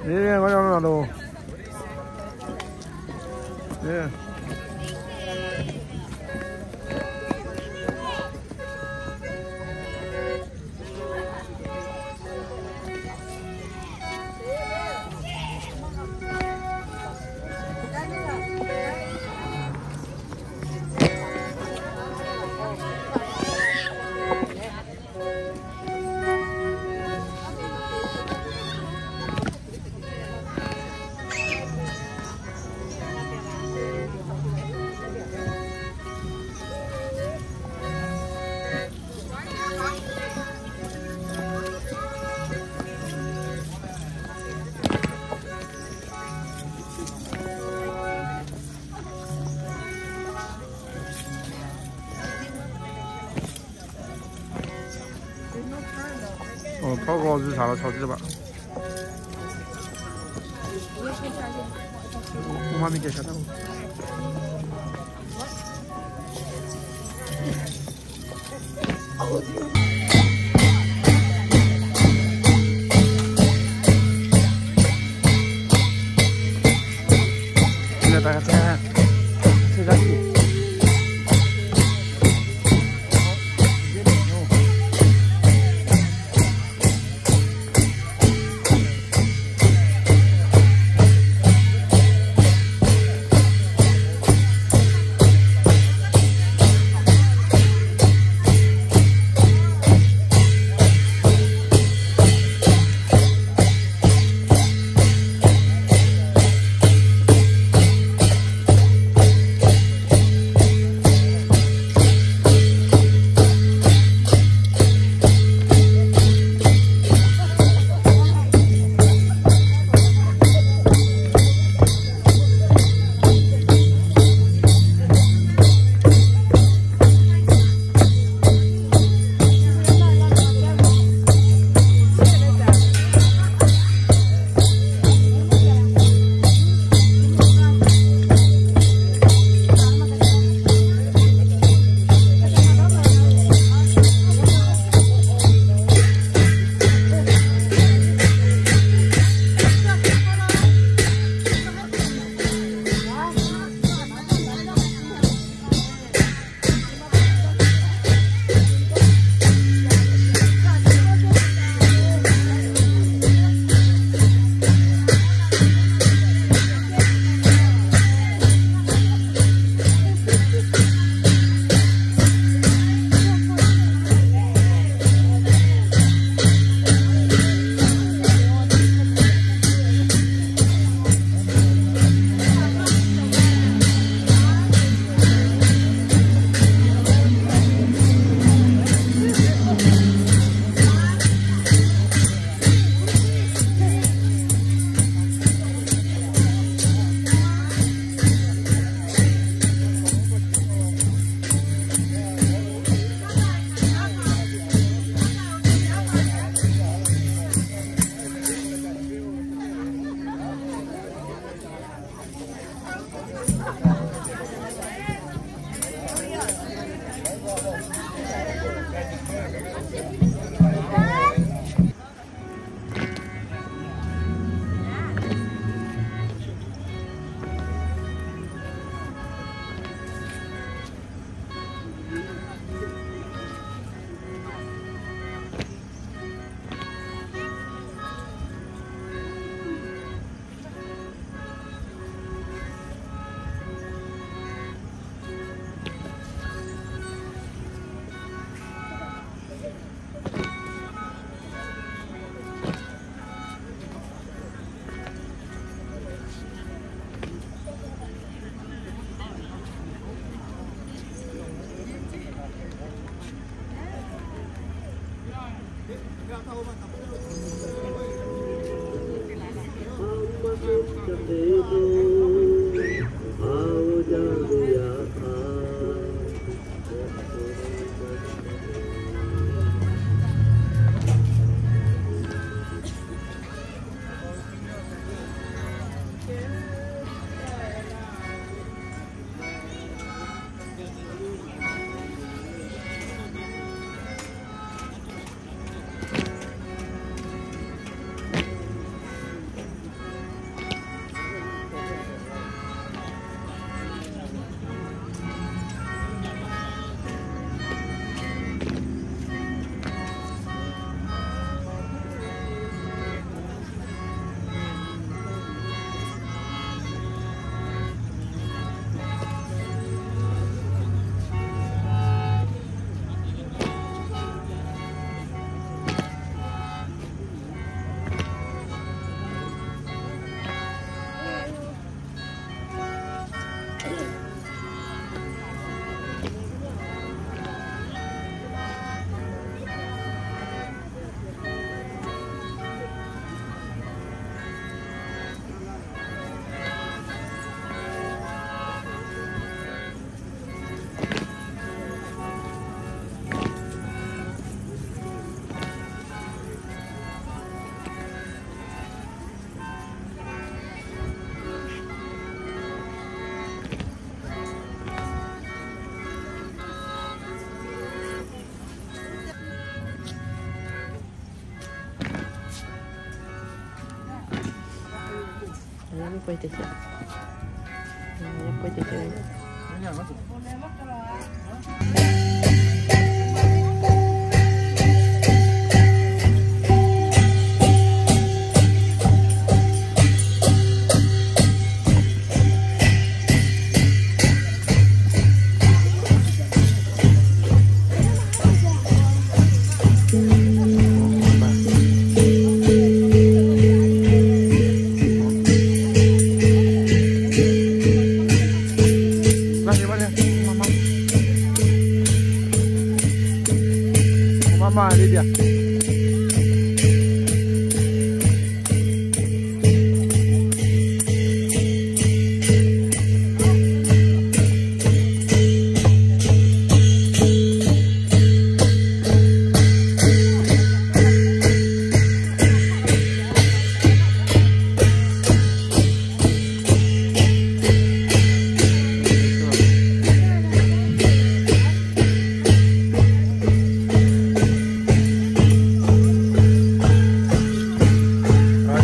Eˬ, ngaˬ yaˇ lo. Eˬ. Awˬ hpawˇ g'aw zuhˬ shaˍ la chaw teˇ hpaˍ. Oˇ maˇ miˇ keh shaˍ taˇ.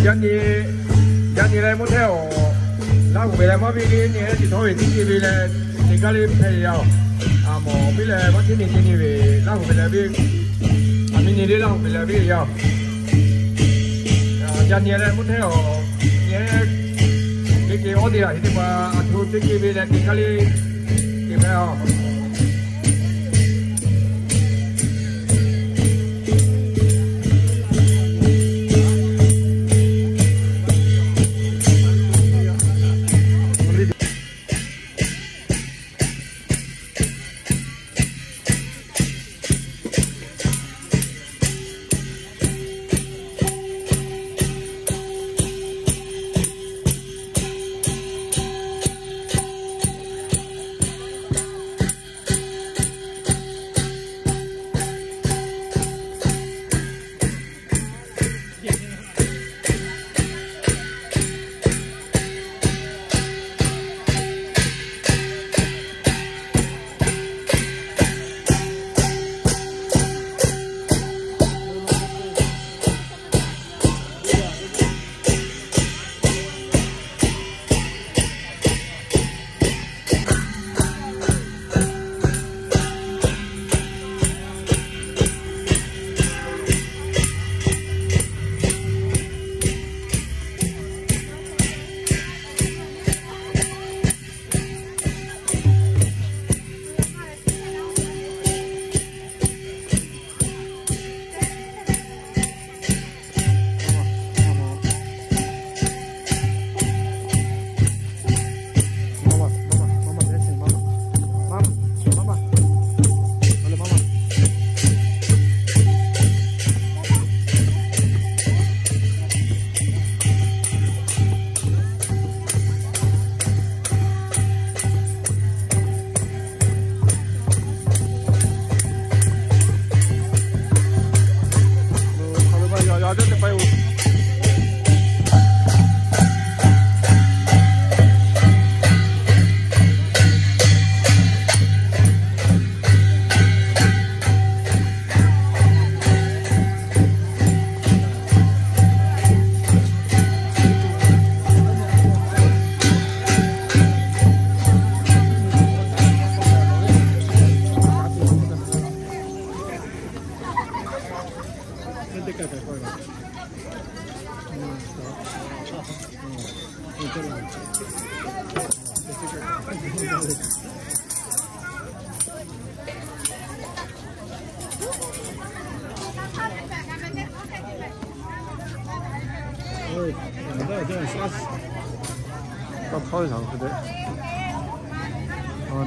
Yaꞈ nyi, yaꞈ nyi leh mvuhˇ hteˇ awˬ, Laˇ huˍ ve leh maˇ viˇ nyi leh, chi htawˇ ve teˇ ceuˬ ve leh, teˇ g'aˇ le hpehꞈ ve yoˬ. A mawˬ piˇ leh maˇ hteˇ nyi teˇ nyi ve Laˇ huˍ ve leh viˇ, a miˇ nyi le Laˇ huˍ ve leh viˇ yoˬ. Yaꞈ nyi leh mvuhˇ hteˇ awˬ, nyi teˇ ceuˬ awˬ teˇ g'aˇ heˆ teˇ hpaˍ, a htoꞈ teˇ ceuˬ ve leh teˇ g'aˇ le, teˇ hpehꞈ a.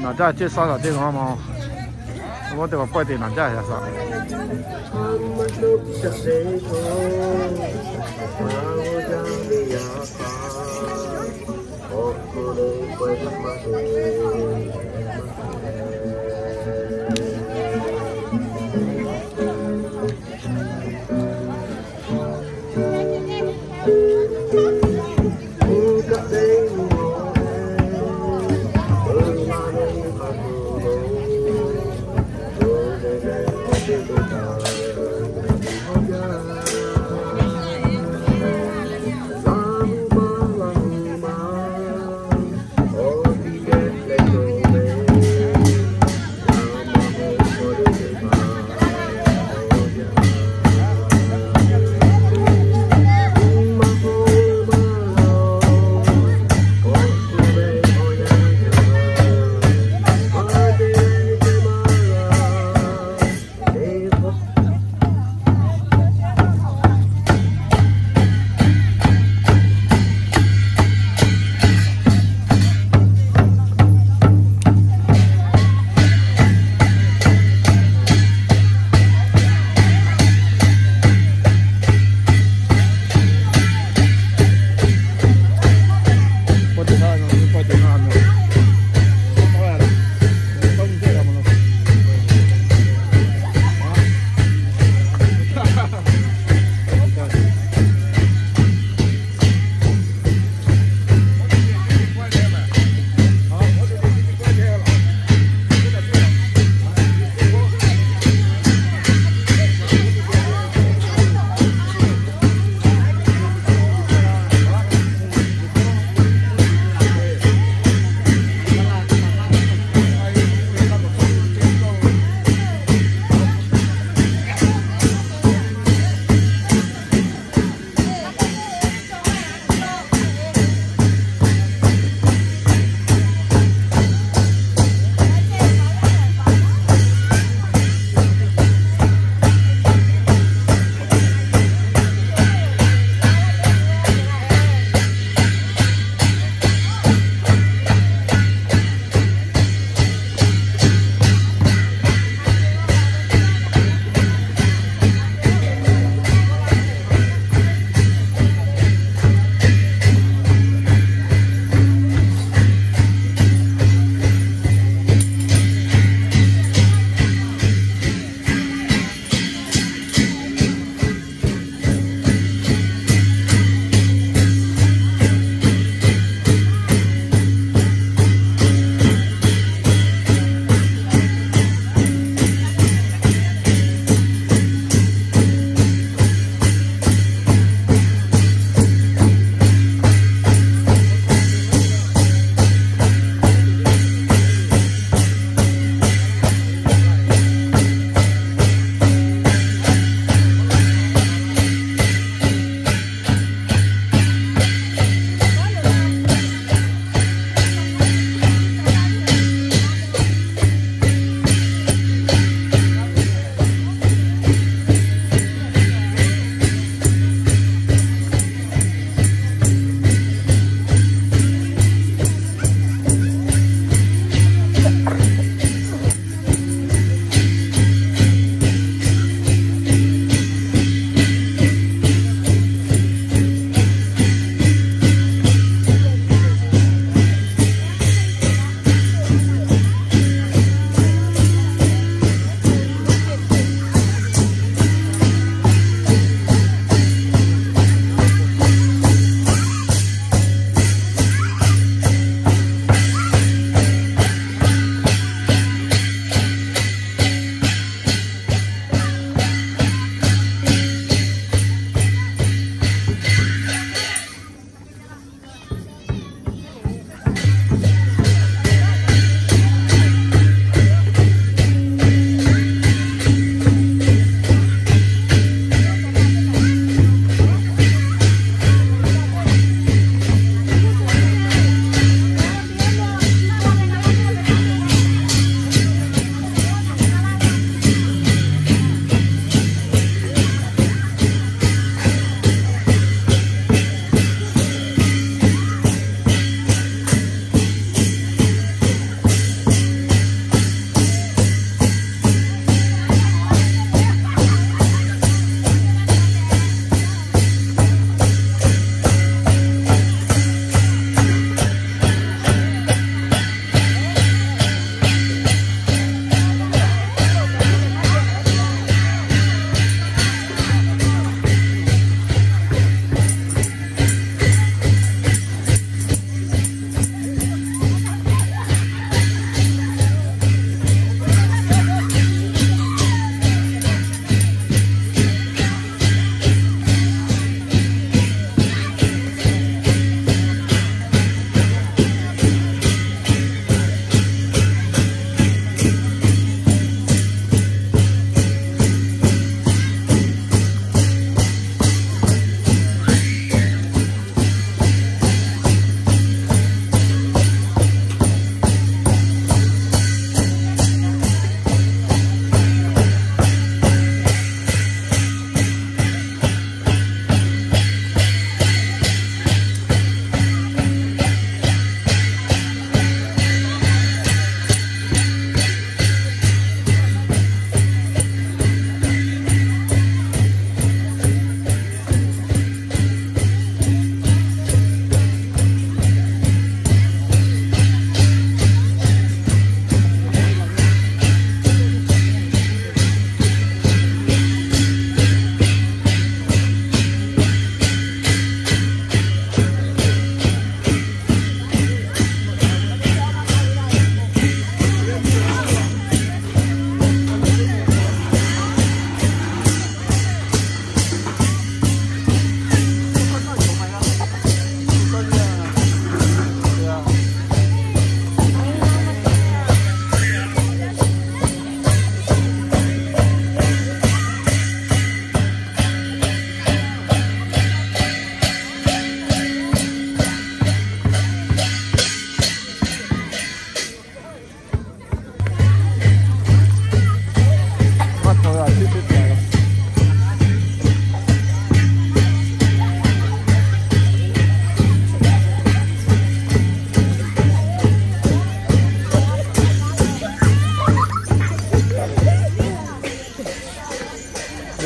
Naˍ jaˇ ceˇ saˉ saˍ teˇ g'aˇ ma. Awˬ lawn teˇ hpaˍ pawehˇ te naˍ jaˇ yaꞈ saˍ.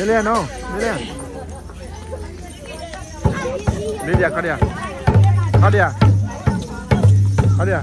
Lele no, lele. Lele, hk'a de-a, hk'a de-a, hk'a de-a.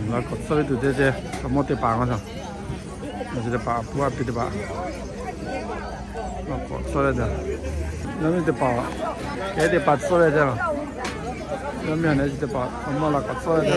Laꞈ k'awꞈ tcuhˉ ve tuˬ te ce, kaꞈ mawˇ teˇ hpaˍ ngaˬ hui, chi teˇ hpaˍ, a pu a pi teˇ hpaˍ, laꞈ k'awꞈ tcuhˉ ve ce, yaˇ miˇ teˇ hpaˍ, kehˉ teˇ hpaˍ tcuhˉ ve ce, yaˇ miˇ a nehˬ chi teˇ hpaˍ, a mawˇ laꞈ k'awꞈ tcuhˉ ve ce.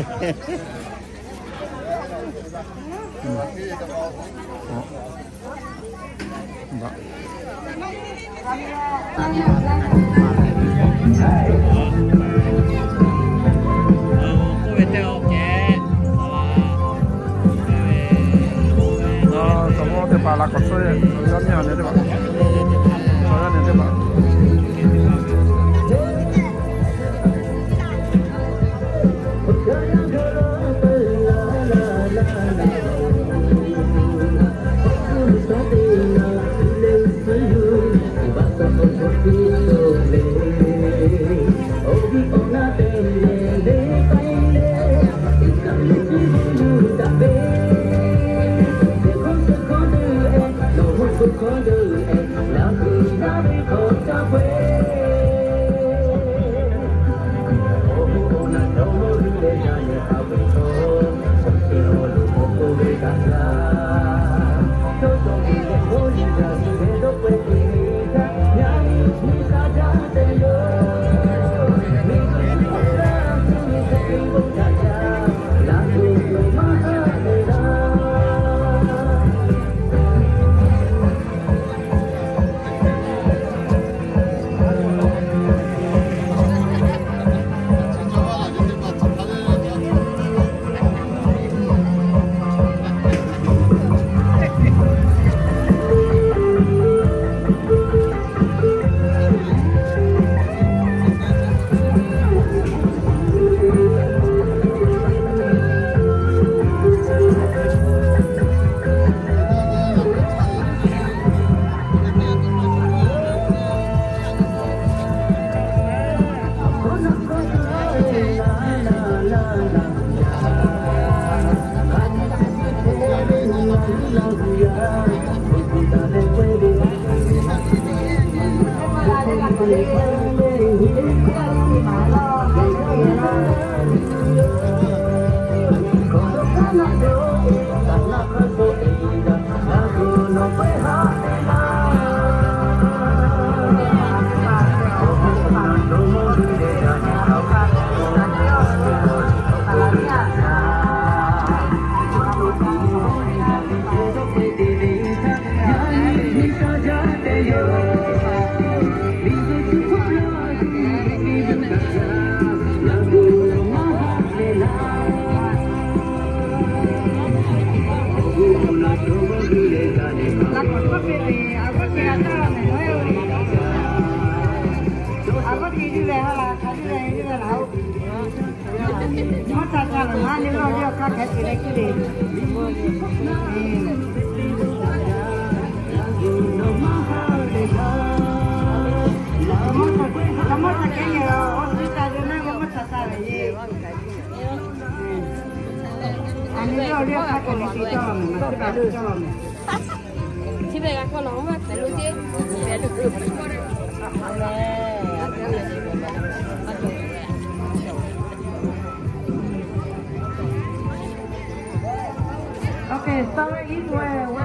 Okay, sorry, it will.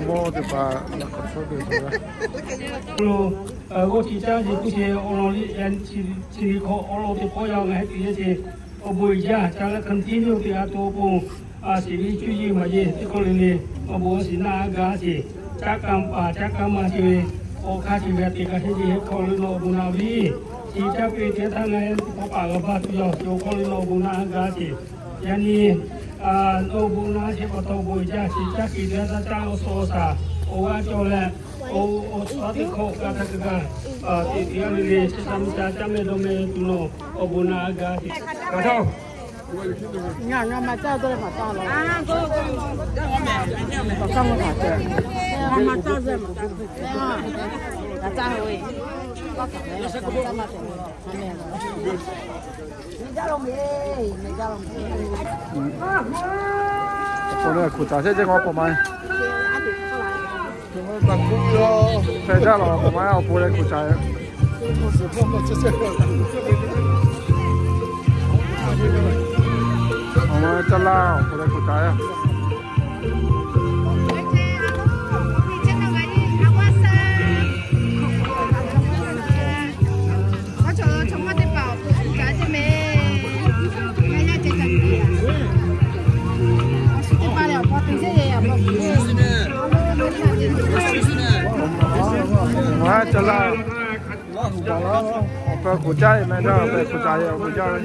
Mawˇ teˇ hpaˍ laꞈ hk'aˬ shawˉ ve lo, g'awˇ chi caˇ ce kuˇ ce awˬ lawn liꞈ yaˇ chi, chi hk'aw awˬ lawn teˇ pawˆ yaˇ ngaˬ hui te yaˇ ce, awˬ bon uiˍ jaˇ ca leh continue te a to pon, a shiˍ ve cuˇ yiˇ maˍ yeˬ teˇ hkawˇ le le, awˬ bon a shiˍ naˆ a gaˇ ce, caˇ kaˇ paˍ caˇ kaˇ ma ce ve, awˬ hk'aˇ ce ve a te kaꞈ heˆ ce, hk'aw lo nawˬ awˬ bon naˆ viˉ, chi caˇ piˇ te htaˇ ngaˬ hui teˇ pawˆ paˍ g'a baˇ tuˬ yaˇ ce, awˬ hk'aw lo nawˬ awˬ bon naˆ a gaˇ ce. Yaꞈ nyi, nawˬ awˬ bon naˆ a ce pa taw awˬ bon uiˍ jaˇ, chi caˇ piˇ te htaˇ caˇ awˬ suh awˬ shaˍ awˬ g'aˇ cawˬ leh, awˬ, awˬ suh teˇ hkawˇ ka htaˇ kaꞈ, teꞈ teꞈ g'aˇ le le, chi htaꞈ mvuhˇ ca caˇ meh dawˇ meh tuˬ nawˬ awˬ bon naˆ a gaˇ ce. Ngaˬ, ngaˬ maˍ caˇ dawˇ leh maˍ caˇ laˬ. Maˍ caˇ ve, maˍ caˇ ve. Awˬ pon leh kuˬ caˍ shehˆ ceh k'awꞈ pawꞈ ma. Hpehꞈ jaˇ lawˬ, awˬ pon ma, awˬ pon leh kuˬ caˍ. Awˬ ma caˇ laˇ, awˬ pon leh kuˬ caˍ. Awˬ pon kuˬ caˍ ve meh, awˬ pon kuˬ caˍ ve, awˬ pon caˍ ve.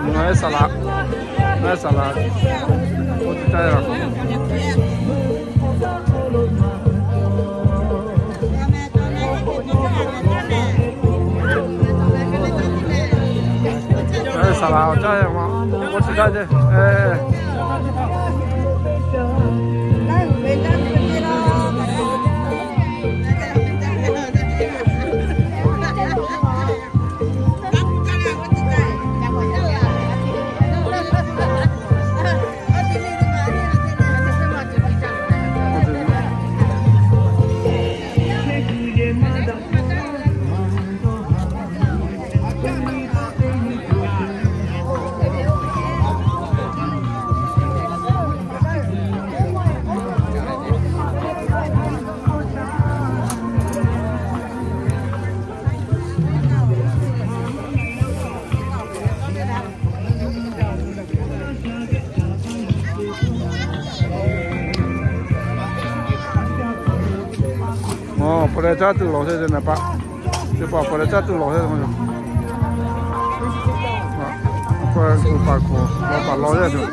Ngaˬ hui saˍ laˍ, ngaˬ hui saˍ laˍ k'oˆ tuˬ caˇ ve laˬ. Saˍ laˍ awˬ caˇ ve ma, k'oˆ tuˬ caˇ ve. Awˬ, pawˬ leh caˇ tuˬ lawˬ hk'e te naˍ paˆ. Teˇ pawˆ pawˬ leh caˇ tuˬ lawˬ hk'e te. Pawˬ kuˬ paˍ kuˬ lawˬ paˍ lawˬ yaˇ tuˬ.